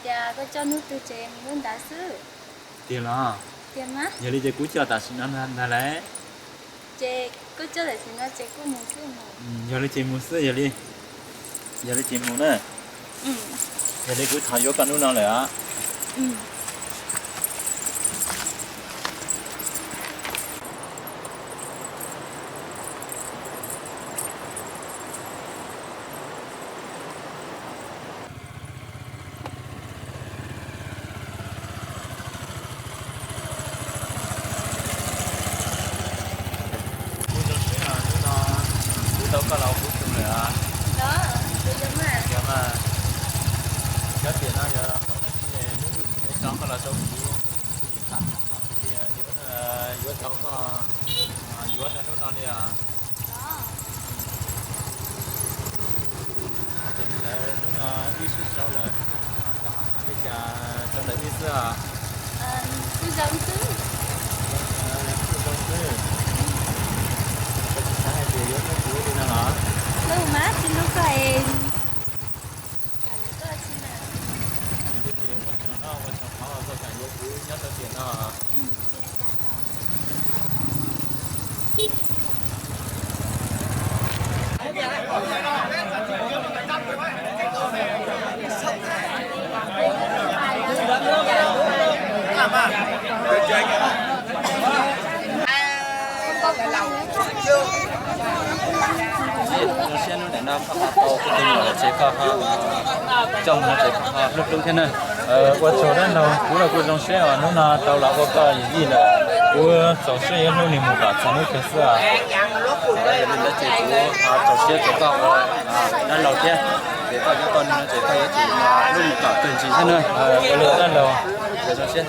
Cas koj coj hnub twg ces mus hnub ntawd xwb. Tiag los? Tiag mas. Yog li ces kuv coj tam sim no ntag lauj. Ces koj coj tam sim no ces kuj mus xwb. Yog li ces mus xwb, yog li, yog li ces mus na. Yog li kuv thov yuav koj hnub no lawm os. Kuv zoo siab os, hnub no kuv tau koj los ua kuv tug lawm os. Yog mas, cov tiam no yog hauv no tsis hnub twg kuv tso koj los rau kuv, kuv yeej xav tias yuav, yuav tau koj yuav rau hnub no li os. Ces li ntawd hnub no wb sib sau lawm, koj ho xav li cas rau ntawm wb xwb os? Kuj zoo xwb. Kuj zoo xwb. Koj tsis xav hais tias yuav muab kuv li no los? Hlub mas tsis hlub koj es kam yuav koj tsis na. Ua tsaug no, ua tsaug qhov koj kam yuav kuv nyob rau tiam no. Zoo siab hnub ntawm no koj ho tau kuv tus muam lawm ces koj ho coj mus no ces koj ho hlub hlub thiab na. Ua tsaug dab laug, kuv los kuj zoo siab uas hnub no tau los ua koj yawm yij lawm. Kuv txaus siab yuav hlub nws mus kom txog hnub kawg xwb os. Yog li ntawd ces kuv ho txaus siab rau koj ua dab laug thiab. Ces koj yuav tau nws no ces koj yuav tsum hlub nws kom kawg ntsis thiab na. Ua li dab laug, zoo siab.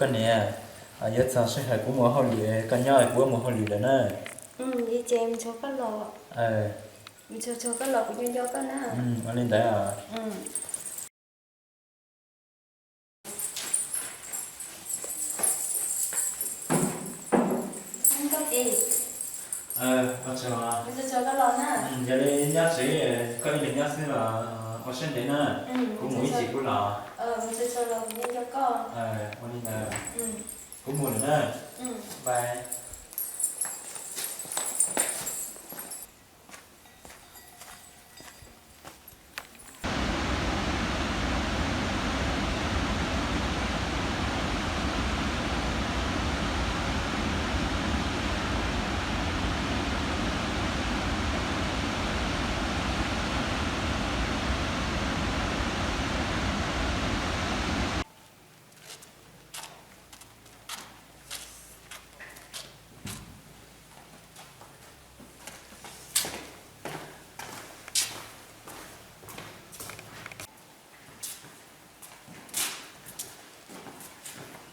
Koj niam, yuav txog sij hawm kuv mus hauj lwm, koj nyob kuv mus hauj lwm lawm na. Ces mus txog koj los, mus txog koj los kuv nco nco koj na. Ua li ntawd. Koj txiv, mus txog koj los na. Yog li nyob tsev koj ib leeg nyob xwb los ua siab ntev na. Kuv mus ib chim kuv los. Mus txog los kuv nco nco koj. Ua li ntawd. Kuv mus lawm na. Bye.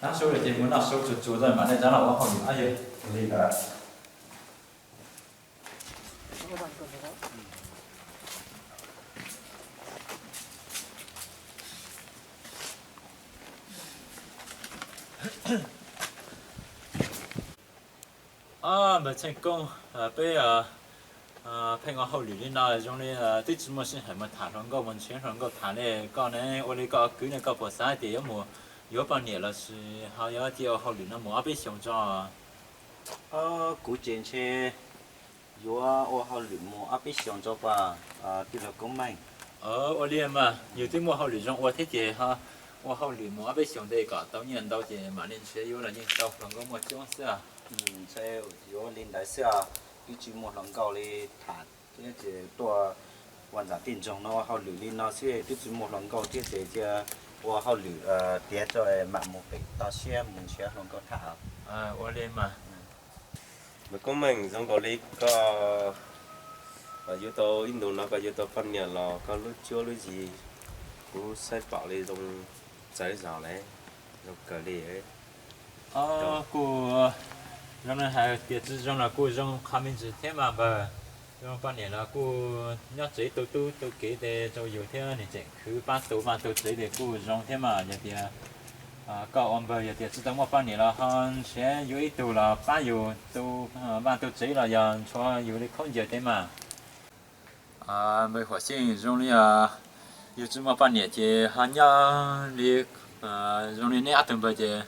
Tab su lawm ces mus noj su tsuag tsuag tso mam li rov los ua hauj lwm os yawg. Ua li ntawd. Npawg Txheej Koob, peb pheej ua hauj lwm li no zoo li twb tsis muaj sij hawm mus tham hluas nkauj mus ntsib hluas nkauj tham li. Koj ne, ua li koj kwv ne, koj puas xav tias yuav mus yuav poj niam los sis ho yuav cia ua hauj lwm no mus ob peb xyoos tso? Kuv ces ntshe yuav ua hauj lwm mus ob peb xyoos tso pas tij laug Koob Meej. Ua li mas yus twb muaj hauj lwm zoo ua thiab ces ho Ua hauj lwm mus ob peb xyoos ntej kom tau nyiaj ntau ces mam li nrhiav yuav los yeej tau hluas nkauj muaj coob xwb. Ntshe yuav li ntawd xwb os, twb tsis muaj hluas nkauj li tham thiab ces tuaj ua ntxam tij nroog no ua hauj lwm li no xwb twb tsis muaj hluas nkauj thiab ces cia ua hauj lwm tiav tso mam mus pem toj siab mus nrhiav hluas nkauj tham. Ua li mas. Npawg Koob Meej, zoo nkaus li koj yuav tau ib ntus no koj yuav tau poj niam los koj lub cuab lub yig kuv saib pom li zoo txawv zog li, zoo kawg li. Kuj zoo, hais tias tsis zoo los kuj zoo qhov me ntsis thiab mas npawg. Zoo poj niam los kuj nyob tsev tu tub tu kiv tes rau yus thiab nws tseem khwv pab tu vaj tu tsev tes kuj zoo thiab mas. Yog tias koj ua npawg yog tias tsis tau muaj poj niam los ho nrhiav yuav ib tug los pab yus tu vaj tu tsev los yog nrhiav yus li khaub ncaws tej mas. Npawg Huam Xyeej, zoo li yus tsis muaj poj niam ces ho nyob li zoo li neb ob tug npawg ces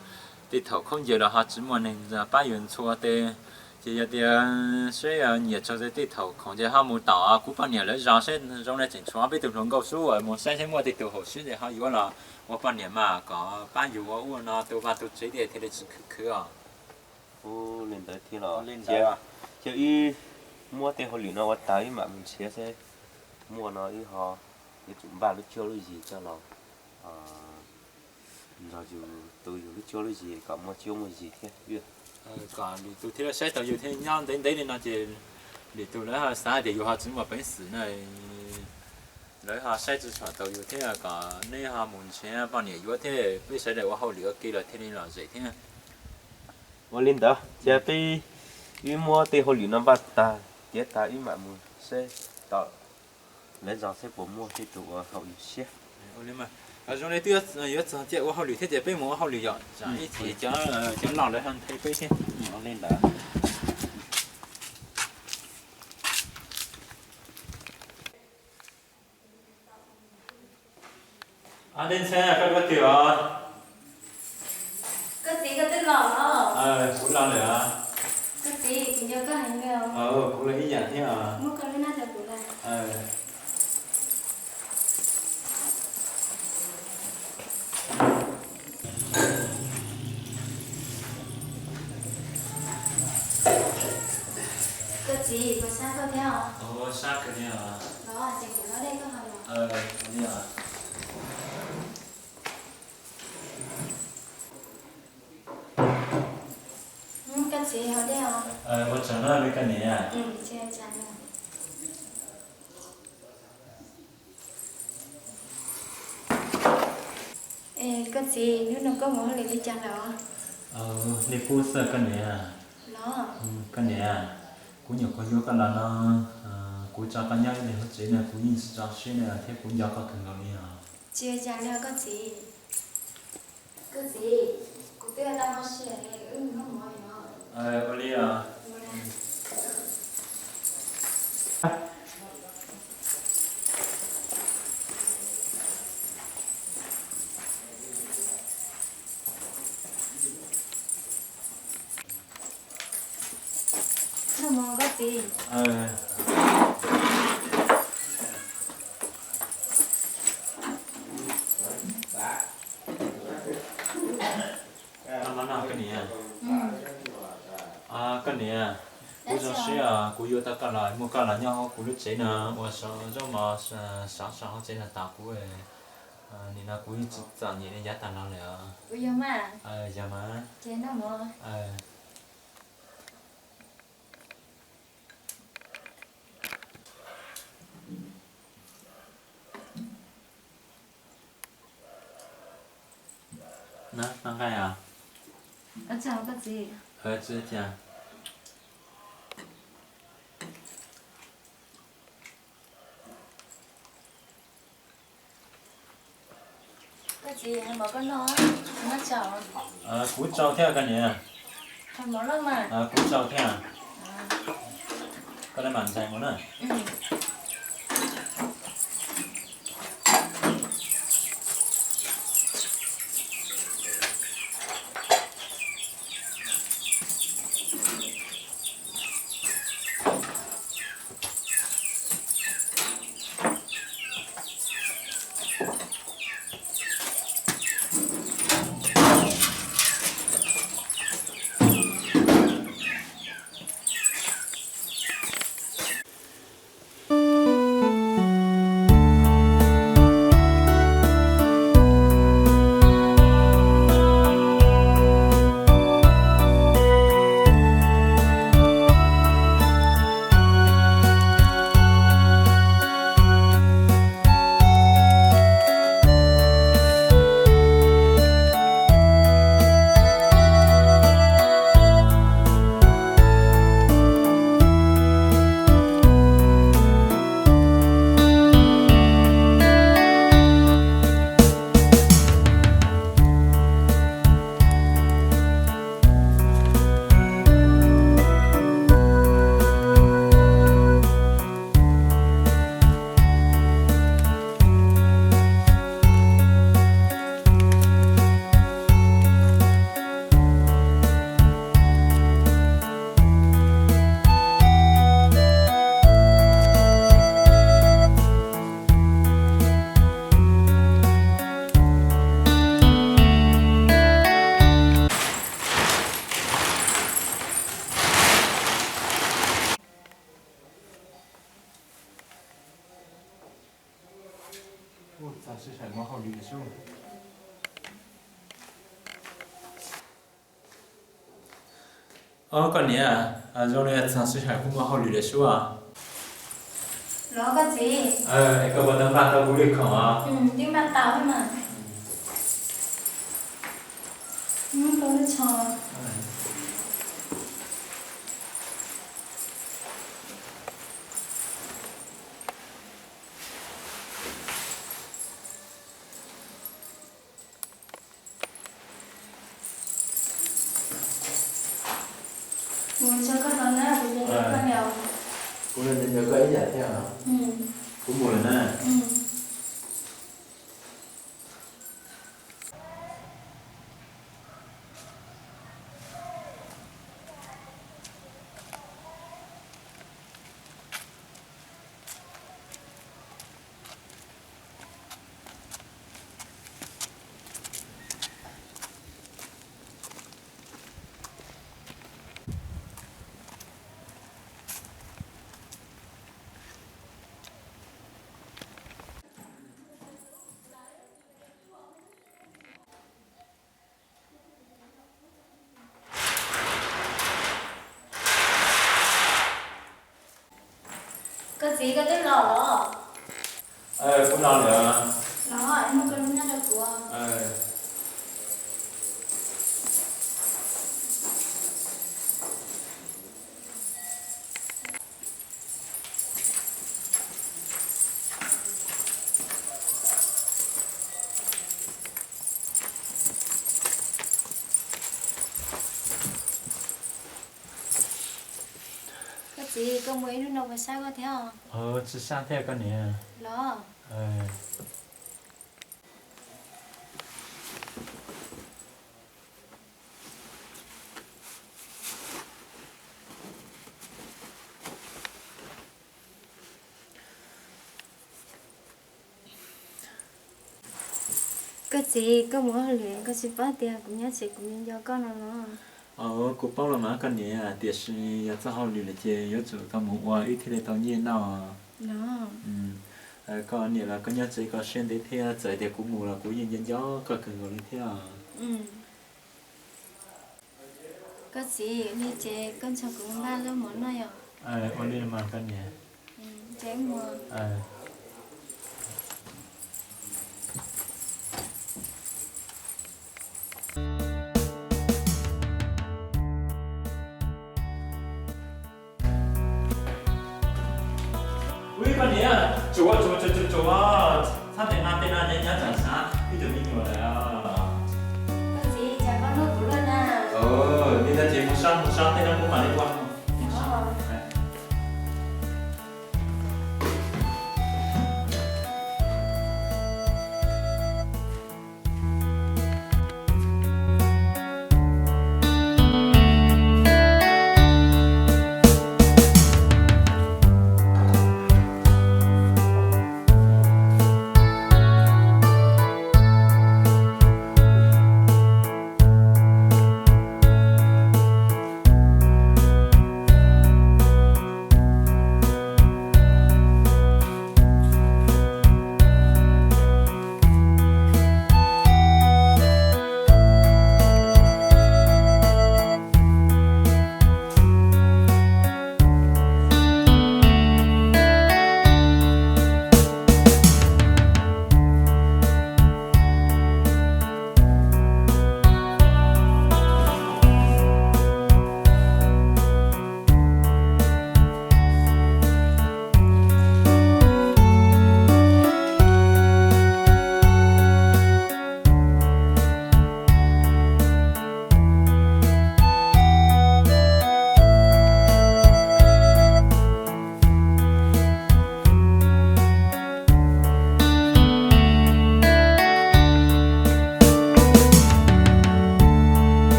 tej thaum khaub ncaws los ho tsis muaj neeg pab yus ntxhua tes. Ces yog tias seb nyiam txog tej thaum khoom ces ho mus tom kuv poj niam lawv zos seb zoo li tseem tshuav peb tug hluas nkauj sub mus saib seb muaj tej tug haum siab ces ho yuav los ua poj niam mas kom pab yus ua ub ua no tu vaj tu tsev thiaj li tsis khwv khwv os. Ua li ntawd thiab los cia wb muab tej hauj lwm no ua tas wb mam mus nrhiav seb muaj no wb ho yuav tsum npaj lub cuab lub yig coj los nrog yus tu yus lub cuab lub yig kom muaj cuab muaj yig thiab. Kom lwm tus thiaj saib tau yus thiab, nyob ntev ntev li no ces lwm tus lawv xav tias yus ho tsis muaj peev xwm na, lawv ho saib tsis tshua tau yus thiab. Kom neb ho mus nrhiav poj niam yuav thiab peb sawv daws ua hauj lwm ua ke los thiaj li lom zem thiab. Ua li ntawd cia peb wb muab tej hauj lwm no npaj tag tiav tas wb mam mus seb tom lawv zos seb puas muaj tej tus uas haum yus siab. Zoo li twb yuav txog caij ua hauj lwm thiab ces peb mus ua hauj lwm yom, tsam ib chim cov loj lawv ho nthe peb thiab. Ua li ntawd. Dej Ntxhee, koj twg os? Koj txiv, koj twb los los? Kuv los lawm os. Koj txiv, kuv nco koj heev li os. Kuv los ib yam thiab os. Muab koj lub hnab rau kuv lawm. Koj txiv, kuv sab koj thiab os. Sab kawg li os. Los ces kuv hlob dej koj haus los. Koj txiv, haus dej os. Ua tsaug na koj niam. Koj txiv, hnub no koj mus hauj lwm li cas lawm os? Li qub xwb koj niam. Los? Koj niam, kuv nyuam qhuav yuav koj los no, kuv tso koj nyob ib leeg hauv tsev no kuv yeej tsis tso siab li thiab kuv nco koj kawg nkaus li os. Tsis ua cas li os koj txiv. Koj txiv, kuv twb tau hauj lwm, wb mus noj mov os. Ua li os. Noj mov koj txiv. Koj niam, koj niam, kuv zoo siab kuv yuav tau koj los, muaj koj los nyob hauv kuv lub tsev no ua zaub mov, sav saum hauv tsev no tos kuv. Nim no kuv tsis txom nyem li yav tas los lawm. Yog mas. Noj nqaij os. Koj txiv, hais mov koj noj, noj tsaus. Kuv tsaus thiab koj niam. Hais mov loj mas. Kuv tsaus thiab. Koj mam ntxhais mus na. Ua, txog sij hawm muaj hauj lwm lawm sub. Ob, koj niam, zoo li txog sij hawm kuj muaj hauj lwm lawm sub. Los koj txiv, es koj puas tau npaj tau kuv lwm khoom os? Twb npaj tau mas. Mus rau lub tsho. Mus tso koj tau na, kuv nco koj na. Kuv los nco nco koj ib yam thiab. Kuv mus lawm na. Koj txiv, koj twb los los? Kuv los lawm. Los, muab koj lub nyob rau kuv. Koj txiv, koj mus ib hnub no puas sab koj thiab? Tsis sab thiab koj niam. Los. Koj txiv, koj mus hauj lwm koj tsis paub tias kuv nyob tsev kuv nco nco koj no los? Kuv paub los mas koj niam, tiam sis yog txoj hauj lwm lawm ces yuav tsum tau mus ua wb thiaj li tau nyiaj noj. Koj niam los koj nyob tsev koj siab ntev thiab, txawm tias kuv mus los kuv yeej nco nco koj kawg nkaus li thiab. Koj txiv, ua li ces koj nrog kuv npaj zaub mov noj yom? Ua li mas koj niam. Ces mus. Ub, koj niam, tsuav tsuav tsuav tsuav, txhob tev hma tej no, nyob nyob tsam sab ib tug me nyuam lawm. Koj txiv, cas koj hlub kuv luaj na. Li ntawd ces mus so mus so tej no kuv mam li ua.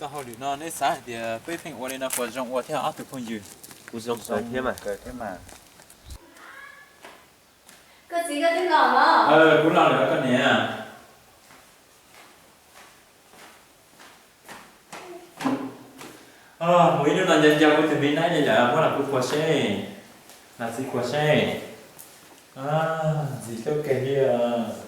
Tau hauj lwm no neb xav hais tias peb pheej ua li no puas zoo ua thiab ob tug phooj ywg? Kuv zoo kawg thiab mas. Koj txiv, koj twb los los? Kuv los lawm koj niam. Mus ib hnub no nco nco kuv tus me naib li lawm, muab los kuv puag seb, los txiv puag seb. Ntxim hlub kawg li os.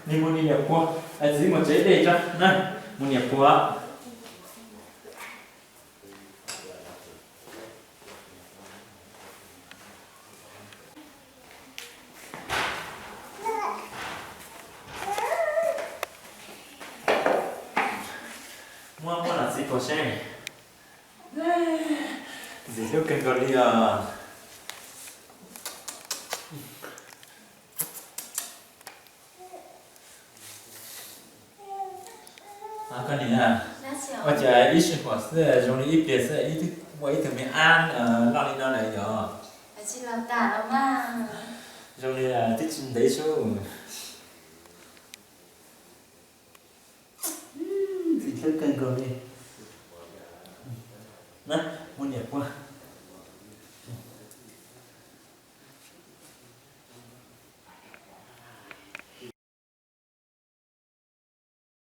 Nig mus nias puag, txiv mus tsev dej tso na, mus nias puag. Muab, muab los txiv puag seb. Ntxim hlub kawg nkaus li os. Koj niam, ua cas ib sij huam xwb zoo li ib pliag xwb ua ib tug me ab loj li no lawm yog? Zoo li twb tsis ntev sub. Ntxim hlub kawg nkaus li. Na, muab nias puag.